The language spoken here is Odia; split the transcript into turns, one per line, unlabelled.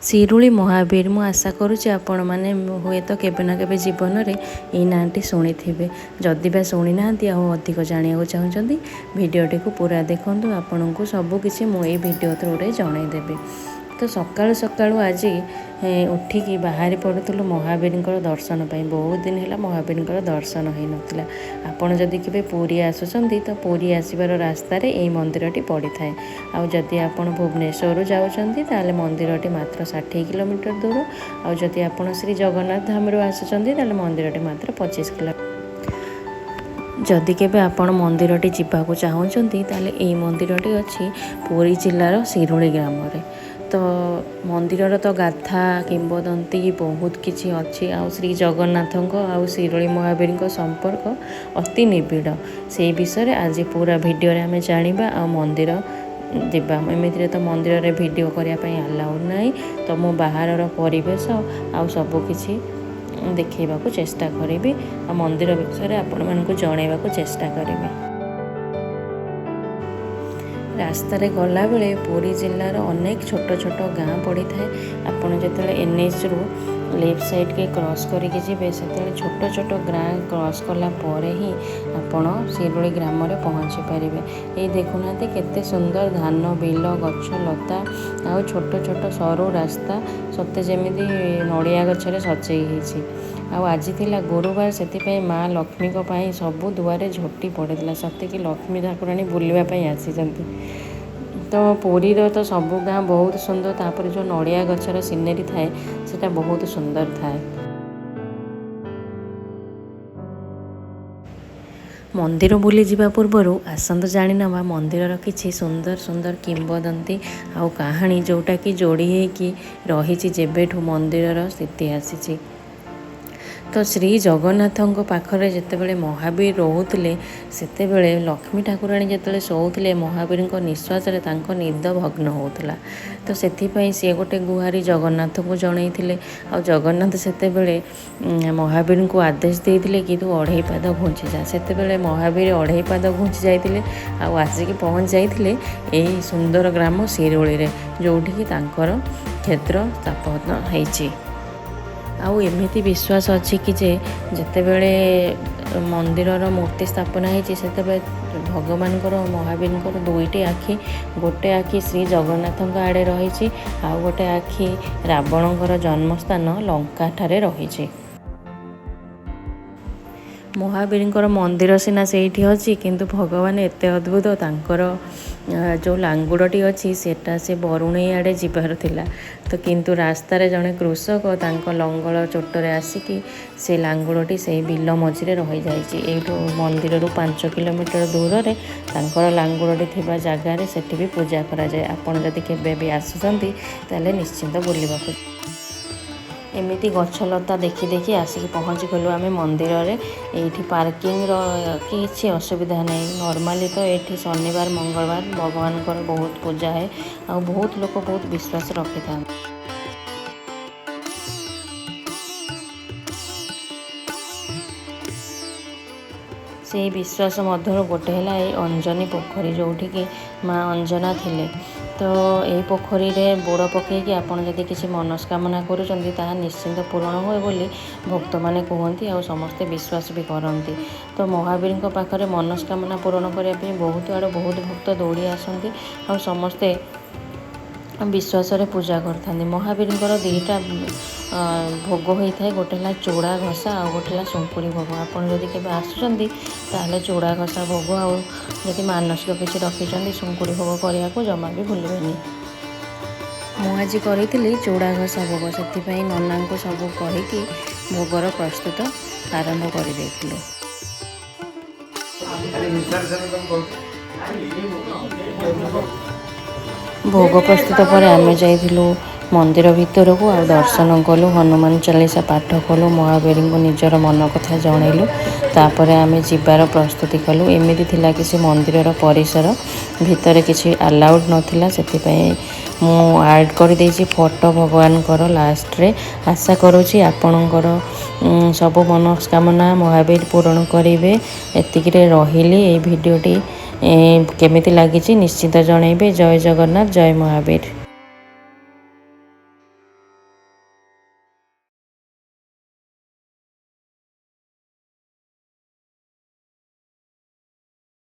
ଶିରୁଳି ମହାବୀର। ମୁଁ ଆଶା କରୁଛି ଆପଣମାନେ ହୁଏତ କେବେ ନା କେବେ ଜୀବନରେ ଏଇ ନାଁଟି ଶୁଣିଥିବେ। ଯଦି ବା ଶୁଣିନାହାନ୍ତି ଆଉ ଅଧିକ ଜାଣିବାକୁ ଚାହୁଁଛନ୍ତି, ଭିଡ଼ିଓଟିକୁ ପୁରା ଦେଖନ୍ତୁ। ଆପଣଙ୍କୁ ସବୁକିଛି ମୁଁ ଏଇ ଭିଡ଼ିଓ ଥ୍ରୁରେ ଜଣାଇଦେବି। ତ ସକାଳୁ ସକାଳୁ ଆଜି ଉଠିକି ବାହାରି ପଡ଼ୁଥିଲୁ ମହାବୀରଙ୍କର ଦର୍ଶନ ପାଇଁ। ବହୁତ ଦିନ ହେଲା ମହାବୀରଙ୍କର ଦର୍ଶନ ହେଇନଥିଲା। ଆପଣ ଯଦି କେବେ ପୁରୀ ଆସୁଛନ୍ତି, ତ ପୁରୀ ଆସିବାର ରାସ୍ତାରେ ଏଇ ମନ୍ଦିରଟି ପଡ଼ିଥାଏ। ଆଉ ଯଦି ଆପଣ ଭୁବନେଶ୍ୱରରୁ ଯାଉଛନ୍ତି, ତାହେଲେ ମନ୍ଦିରଟି ମାତ୍ର 60 କିଲୋମିଟର ଦୂର। ଆଉ ଯଦି ଆପଣ ଶ୍ରୀ ଜଗନ୍ନାଥ ଧାମରୁ ଆସୁଛନ୍ତି, ତାହେଲେ ମନ୍ଦିରଟି ମାତ୍ର 25 କିଲୋ। ଯଦି କେବେ ଆପଣ ମନ୍ଦିରଟି ଯିବାକୁ ଚାହୁଁଛନ୍ତି, ତାହେଲେ ଏଇ ମନ୍ଦିରଟି ଅଛି ପୁରୀ ଜିଲ୍ଲାର ଶିରୁଳି ଗ୍ରାମରେ। ତ ମନ୍ଦିରର ତ ଗାଥା କିମ୍ବଦନ୍ତୀ ବହୁତ କିଛି ଅଛି। ଆଉ ଶ୍ରୀ ଜଗନ୍ନାଥଙ୍କ ଆଉ ଶିରୁଳି ମହାବୀରଙ୍କ ସମ୍ପର୍କ ଅତି ନିବିଡ଼। ସେଇ ବିଷୟରେ ଆଜି ପୁରା ଭିଡ଼ିଓରେ ଆମେ ଜାଣିବା ଆଉ ମନ୍ଦିର ଯିବା। ଏମିତିରେ ତ ମନ୍ଦିରରେ ଭିଡ଼ିଓ କରିବା ପାଇଁ ଆଲାଉଡ଼ ନାହିଁ, ତ ମୁଁ ବାହାରର ପରିବେଶ ଆଉ ସବୁକିଛି ଦେଖେଇବାକୁ ଚେଷ୍ଟା କରିବି ଆଉ ମନ୍ଦିର ବିଷୟରେ ଆପଣମାନଙ୍କୁ ଜଣାଇବାକୁ ଚେଷ୍ଟା କରିବି। ରାସ୍ତାରେ ଗଲାବେଳେ ପୁରୀ ଜିଲ୍ଲାର ଅନେକ ଛୋଟ ଛୋଟ ଗାଁ ପଡ଼ିଥାଏ। ଆପଣ ଯେତେବେଳେ ଏନ୍ଏଚ୍ରୁ ଲେଫ୍ଟ ସାଇଡ଼୍କି କ୍ରସ୍ କରିକି ଯିବେ, ସେତେବେଳେ ଛୋଟ ଛୋଟ ଗାଁ କ୍ରସ୍ କଲା ପରେ ହିଁ ଆପଣ ଶିରୁଳି ଗ୍ରାମରେ ପହଞ୍ଚି ପାରିବେ। ଏଇ ଦେଖୁନାହାନ୍ତି, କେତେ ସୁନ୍ଦର ଧାନ ବିଲ, ଗଛ ଲତା ଆଉ ଛୋଟ ଛୋଟ ସରୁ ରାସ୍ତା, ସତେ ଯେମିତି ନଡ଼ିଆ ଗଛରେ ସଜେଇ ହେଇଛି। ଆଉ ଆଜି ଥିଲା ଗୁରୁବାର, ସେଥିପାଇଁ ମା ଲକ୍ଷ୍ମୀଙ୍କ ପାଇଁ ସବୁ ଦୁଆରେ ଝୋଟି ପଡ଼ିଥିଲା, ସତେକି ଲକ୍ଷ୍ମୀ ଠାକୁରାଣୀ ବୁଲିବା ପାଇଁ ଆସିଛନ୍ତି। ତ ପୁରୀର ତ ସବୁ ଗାଁ ବହୁତ ସୁନ୍ଦର, ତାପରେ ଯେଉଁ ନଡ଼ିଆ ଗଛର ସିନେରୀ ଥାଏ, ସେଇଟା ବହୁତ ସୁନ୍ଦର ଥାଏ। ମନ୍ଦିର ବୁଲିଯିବା ପୂର୍ବରୁ ଆସନ୍ତୁ ଜାଣିନେବା ମନ୍ଦିରର କିଛି ସୁନ୍ଦର ସୁନ୍ଦର କିମ୍ବଦନ୍ତୀ ଆଉ କାହାଣୀ, ଯେଉଁଟାକି ଯୋଡ଼ି ହେଇକି ରହିଛି ଯେବେଠୁ ମନ୍ଦିରର ସ୍ଥିତି ଆସିଛି। ତ ଶ୍ରୀ ଜଗନ୍ନାଥଙ୍କ ପାଖରେ ଯେତେବେଳେ ମହାବୀର ରହୁଥିଲେ, ସେତେବେଳେ ଲକ୍ଷ୍ମୀ ଠାକୁରାଣୀ ଯେତେବେଳେ ଶୋଉଥିଲେ, ମହାବୀରଙ୍କ ନିଶ୍ୱାସରେ ତାଙ୍କ ନିଦ ଭଗ୍ନ ହେଉଥିଲା। ତ ସେଥିପାଇଁ ସିଏ ଗୋଟେ ଗୁହାରି ଜଗନ୍ନାଥଙ୍କୁ ଜଣେଇଥିଲେ। ଆଉ ଜଗନ୍ନାଥ ସେତେବେଳେ ମହାବୀରଙ୍କୁ ଆଦେଶ ଦେଇଥିଲେ କି ତୁ ଅଢ଼େଇ ପାଦ ଘୁଞ୍ଚିଯା। ସେତେବେଳେ ମହାବୀର ଅଢ଼େଇ ପାଦ ଘୁଞ୍ଚି ଯାଇଥିଲେ ଆଉ ଆସିକି ପହଞ୍ଚି ଯାଇଥିଲେ ଏଇ ସୁନ୍ଦର ଗ୍ରାମ ଶିରୁଳିରେ, ଯେଉଁଠିକି ତାଙ୍କର କ୍ଷେତ୍ର ସ୍ଥାପନ ହେଇଛି। ଆଉ ଏମିତି ବିଶ୍ୱାସ ଅଛି କି ଯେ ଯେତେବେଳେ ମନ୍ଦିରର ମୂର୍ତ୍ତି ସ୍ଥାପନା ହେଇଛି, ସେତେବେଳେ ଭଗବାନଙ୍କର, ମହାବୀରଙ୍କର ଦୁଇଟି ଆଖି, ଗୋଟେ ଆଖି ଶ୍ରୀ ଜଗନ୍ନାଥଙ୍କ ଆଡ଼େ ରହିଛି ଆଉ ଗୋଟେ ଆଖି ରାବଣଙ୍କର ଜନ୍ମସ୍ଥାନ ଲଙ୍କାଠାରେ ରହିଛି। ମହାବୀରଙ୍କର ମନ୍ଦିର ସିନା ସେଇଠି ଅଛି, କିନ୍ତୁ ଭଗବାନ ଏତେ ଅଦ୍ଭୁତ, ତାଙ୍କର ଯେଉଁ ଲାଙ୍ଗୁଡ଼ଟି ଅଛି, ସେଟା ସେ ବରୁଣେଇ ଆଡ଼େ ଯିବାର ଥିଲା। ତ କିନ୍ତୁ ରାସ୍ତାରେ ଜଣେ କୃଷକ ତାଙ୍କ ଲଙ୍ଗଳ ଚୋଟରେ ଆସିକି ସେ ଲାଙ୍ଗୁଡ଼ଟି ସେଇ ବିଲ ମଝିରେ ରହିଯାଇଛି। ଏଇଠୁ ମନ୍ଦିରରୁ 5 କିଲୋମିଟର ଦୂରରେ ତାଙ୍କର ଲାଙ୍ଗୁଡ଼ଟି ଥିବା ଜାଗାରେ ସେଠି ବି ପୂଜା କରାଯାଏ। ଆପଣ ଯଦି କେବେ ବି ଆସୁଛନ୍ତି, ତାହେଲେ ନିଶ୍ଚିନ୍ତ ବୁଲିବାକୁ। ଏମିତି ଗଛଲତା ଦେଖି ଦେଖି ଆସିକି ପହଞ୍ଚିଗଲୁ ଆମେ ମନ୍ଦିରରେ। ଏଇଠି ପାର୍କିଂର କିଛି ଅସୁବିଧା ନାହିଁ। ନର୍ମାଲି ତ ଏଇଠି ଶନିବାର, ମଙ୍ଗଳବାର ଭଗବାନଙ୍କର ବହୁତ ପୂଜା ହୁଏ ଆଉ ବହୁତ ଲୋକ ବହୁତ ବିଶ୍ୱାସ ରଖିଥାନ୍ତି। ସେଇ ବିଶ୍ୱାସ ମଧ୍ୟରୁ ଗୋଟେ ହେଲା ଏଇ ଅଞ୍ଜନୀ ପୋଖରୀ, ଯେଉଁଠିକି ମା ଅଞ୍ଜନା ଥିଲେ। ତ ଏଇ ପୋଖରୀରେ ବୁଡ଼ ପକାଇକି ଆପଣ ଯଦି କିଛି ମନସ୍କାମନା କରୁଛନ୍ତି, ତାହା ନିଶ୍ଚିନ୍ତ ପୂରଣ ହୁଏ ବୋଲି ଭକ୍ତମାନେ କୁହନ୍ତି ଆଉ ସମସ୍ତେ ବିଶ୍ୱାସ ବି କରନ୍ତି। ତ ମହାବୀରଙ୍କ ପାଖରେ ମନସ୍କାମନା ପୂରଣ କରିବା ପାଇଁ ବହୁତ ଆଡ଼ୁ ବହୁତ ଭକ୍ତ ଦୌଡ଼ି ଆସନ୍ତି ଆଉ ସମସ୍ତେ ବିଶ୍ୱାସରେ ପୂଜା କରିଥାନ୍ତି। ମହାବୀରଙ୍କର ଦୁଇଟା ଭୋଗ ହୋଇଥାଏ, ଗୋଟେ ହେଲା ଚୂଡ଼ା ଘସା ଆଉ ଗୋଟେ ହେଲା ଶୁଙ୍କୁଡ଼ି ଭୋଗ। ଆପଣ ଯଦି କେବେ ଆସୁଛନ୍ତି, ତାହେଲେ ଚୂଡ଼ା ଘସା ଭୋଗ ଆଉ ଯଦି ମାନସିକ କିଛି ରଖିଛନ୍ତି, ଶୁଙ୍କୁଡ଼ି ଭୋଗ କରିବାକୁ ଜମା ବି ଭୁଲିବେନି। ମୁଁ ଆଜି କରିଥିଲି ଚୂଡ଼ା ଘସା ଭୋଗ, ସେଥିପାଇଁ ନନାଙ୍କୁ ସବୁ କହିକି ଭୋଗର ପ୍ରସ୍ତୁତ ଆରମ୍ଭ କରିଦେଇଥିଲୁ।
ଖାଲି ହିସାବରେ ତମେ କହୁଛ।
ଭୋଗ ପ୍ରସ୍ତୁତ ପରେ ଆମେ ଯାଇଥିଲୁ ମନ୍ଦିର ଭିତରକୁ ଆଉ ଦର୍ଶନ କଲୁ, ହନୁମାନ ଚାଳିଶା ପାଠ କଲୁ, ମହାବୀରଙ୍କୁ ନିଜର ମନ କଥା ଜଣେଇଲୁ। ତାପରେ ଆମେ ଯିବାର ପ୍ରସ୍ତୁତି କଲୁ। ଏମିତି ଥିଲା କି ସେ ମନ୍ଦିରର ପରିସର ଭିତରେ କିଛି ଆଲାଉଡ଼ ନଥିଲା, ସେଥିପାଇଁ ମୁଁ ଆଡ଼୍ କରିଦେଇଛି ଫଟୋ ଭଗବାନଙ୍କର ଲାଷ୍ଟରେ। ଆଶା କରୁଛି ଆପଣଙ୍କର ସବୁ ମନସ୍କାମନା ମହାବୀର ପୂରଣ କରିବେ। ଏତିକିରେ ରହିଲି। ଏଇ ଭିଡ଼ିଓଟି କେମିତି ଲାଗିଛି, ନିଶ୍ଚିତ ଜଣେଇବେ। ଜୟ ଜଗନ୍ନାଥ, ଜୟ ମହାବୀର।